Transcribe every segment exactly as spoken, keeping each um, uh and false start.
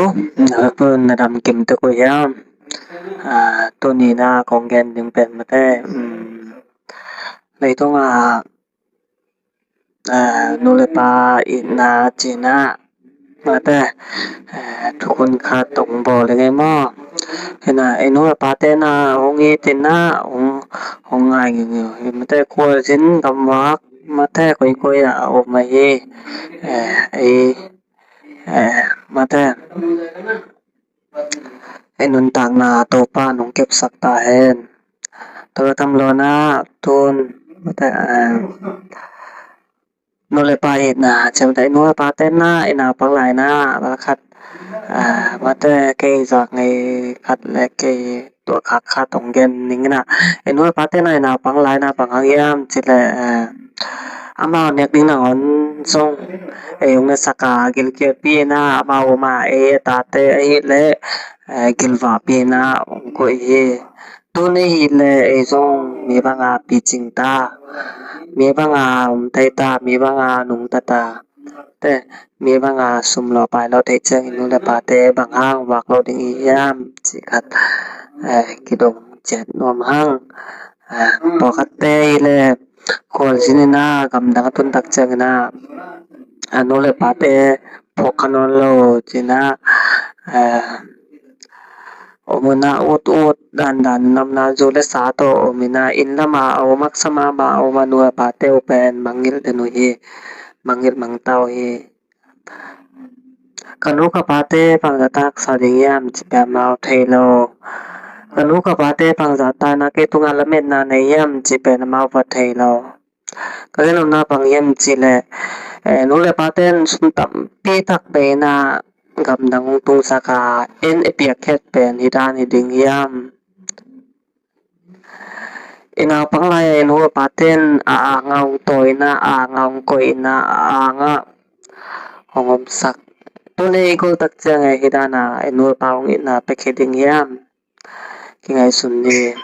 Na dam kim tek uh hiam? Tuni-in ah kong gen ding pen mate, leitung ah nu le pa itna cih ah mate, thukhun khat hong bawl ding hi maw? Hi-in ah i nu le pate na hong it in ah hong ngai ngei uh hi mate. Khualzin gamvak mate koikoi ah a om ahi. Ei mate, i nuntakna Topa in hong kepsak ta hen. Tua tam lo-in ah tun mate, nu le pa itna cih mate, i nu le pate na i naupang lai-in ah khat mate, kei zak ngei khat le kei tuahkhak khat hong gen ning in ah, i nu le pate na i naupang lai-in ah bang hang hiam cih leh amau nek ding nangawn zong ei hong nesak a, gilkialpi in ah amau om a, ei a tate ahih leh gilvahpi in ah hong koih hi. Tun ahih leh ei zong mi banga picing ta, mi banga om thei ta, mi banga nungta ta, te mi banga sum lo pai lo theih ciang i nu le pate bang hang vak lo ding i hiam cih khat kidong ciat nuam hang. Pawlkhatte hi leh khualzin in ah gamdang a tun tak ciangin ah a nu le pate phawk kha nawn lo ci-in ah om in ah, ut ut dandan in om in ah, zu le sa tawh om in ah, inn lam a om, haksa mahmah a om a nu a pate uh pen mangngilh den uh hi, mangngilh mangta uh hi. Ka nu ka pate bangzah ta haksa ding hiam cih pen amau thei lo. Ka nu ka pate bangzah ta in ah kei tungah lametna nei hiam cih pen amau va thei lo. Ka gen nopna bang hiam cih leh nu le pate in sum tampi tak bei in ah gamdang hong tungsak a, en i piakkhiat pen hih dan hi ding hiam? I naupang lai-a i nu a pate in a ang a hong tawi in ah, a ang a hong koih in ah, a ang ah hong omsak. Tun ei i gol tak ciang ei hih dan a i nu a pa hong itna piakhia ding hiam? Kingaihsun ni.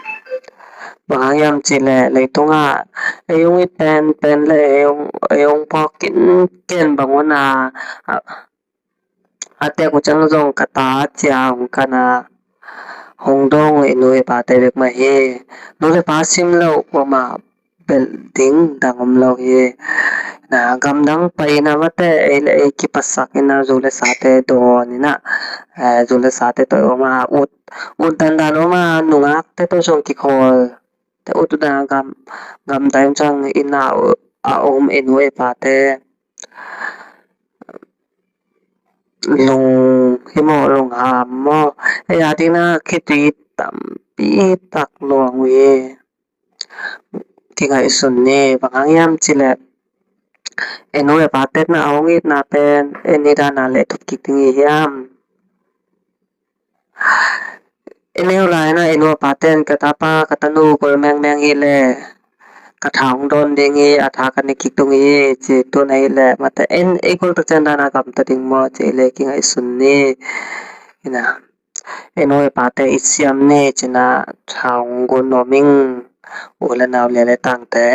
Bang hang hiam cih leh leitung ah ei hong it penpen le ei hong phawk kinken bang un a, a tek uh ciang zong ka ta ci-a hong kan a, hong dawng uh i nu i pate bek mah hi. Nu le pa sim loh kuamah belh ding dang om lo hi. Na gamdang pai in ah mate, ei le ei kipatsak in ah zu le sate dawn in ah, zu le sate tawh om a, ut ut dandan om a, nungakte tawh zong kikhawl te ut ut a, gam gam tai ciang in ah a om i nu i pate lung hi maw, lungham maw, ei a ding in ah khitui tampi tak luang uh hi. Kingaihsun ni. Bang hang hiam cih leh i nu i pate in ah a hong itna pen en hih dan a leh thup kik ding i hiam? I neu lai-in ah i nu a pate in ka tapa ka tanu gol mengmeng hi leh ka tha hong dawn ding hi, a tha ka ne kik ding hi ci, tun ahih leh mate en i gol tak ciang dan a gamta ding maw cih leh kingaihsun ni. Hi-in ah i nu i pate i siam ni ci-in ah tha hong gun nuam ing. U le nau, lia le tangte,